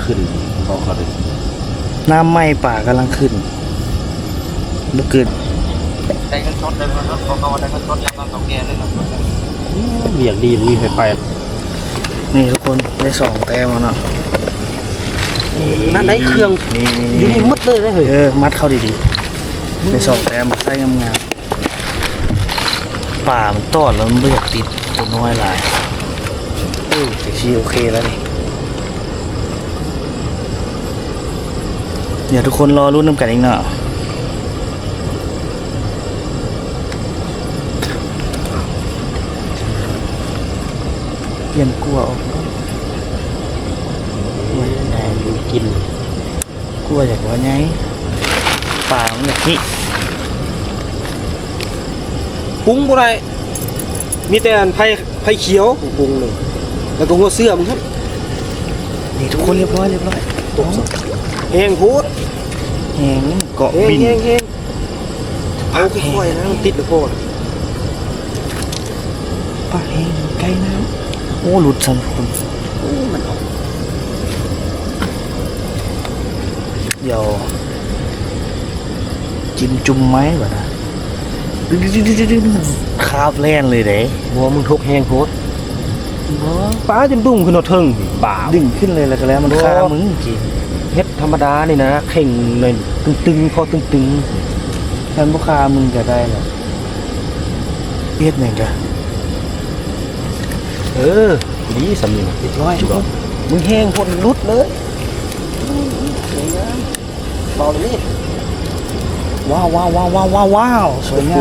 ຂຶ້ນ ເຂົາເຂົ້າໄດ້ ນ້ຳໃໝ່ປາກຳລັງຂຶ້ນ ບໍ່ເກີນ ໄດ້ເງິນສົດ ໄດ້ເງິນສົດ ເຂົາເຂົ້າໄດ້ເງິນສົດ ແລ້ວກໍເຂົາແກ່ໄດ້ເງິນສົດ ອືມ ວຽກດີ ບໍ່ມີໃຜໄປ ນີ້ທຸກຄົນ ໄດ້ສອງແຕ້ມແລ້ວເນາະ ນັ້ນໄດ້ເຄື່ອງ ນີ້ ຢູ່ນີ້ໝົດເລີຍເດ້ ເອີ ມັດເຂົ້າດີໆ ໄດ້ສອງແຕ້ມ ໃຊ້ງາມໆ. ປາມັນຕອດແລ້ວມັນບໍ່ຢາກຕິດ ຕົວນ້ອຍຫຼາຍ ເອີ ຈັກຊິໂອເຄແລ້ວນີ້ ດຽວທຸກຄົນລໍລຸ້ນນຳກັນອີກເນາະ ປ່ຽນກົວອອກ ໂອ້ຍ ໄດ້ຢູ່ກິນ. ກົວຢາກວ່າໃຫຍ່ ປາມັນແບບນີ້ ປຸງບໍ່ໄດ້ ມີແຕ່ອັນໄຜ່ ໄຜ່ຂຽວປຸງໜຶ່ງ ແລ້ວກໍຫົວເສືອມັນຫັ້ນ ນີ້ທຸກຄົນ ຮຽບຮ້ອຍ ຮຽບຮ້ອຍ ຕົກ ແຮງໂພດ ແຮງເກາະບິນ ແຮງໆ ເອົາຄ່ອຍໆນະ ມັນຕິດແລ້ວໂພດ ປາກແຮງ ໃກ້ນ້ຳ ໂອ້ ຫຼຸດຊັ້ນ ໂອ້ ມັນອອກ ດຽວຈິ້ມຈຸ່ມໄມ້ບາດນະ ຄາບແລ່ນເລີຍເດ້ ບໍ່ ມຶງທົກແຮງໂພດ ບໍ່ ປາຈົນດຸ້ງຂຶ້ນຮອດເທິງ ບ້າ ດຶງຂຶ້ນເລີຍ ແລ້ວກໍແລ້ວ ມັນຄາມຶງກີ້ ເຮັດທຳມະດານີ້ນະ ເຄັ່ງໜ້ອຍຕຶງໆ ພໍຕຶງໆ ຄັນບໍ່ຄາມຶງກໍໄດ້ແລ້ວ ເຮັດຫຍັງກະ ເອີ ດີສ່ຳນີ້ນະ ຮຽບຮ້ອຍ ມຶງແຮງໂພດ ຫຼຸດເລີຍ ສວຍງາມ ເບົາເລີຍ ວ້າວ ວ້າວ ສວຍງາມ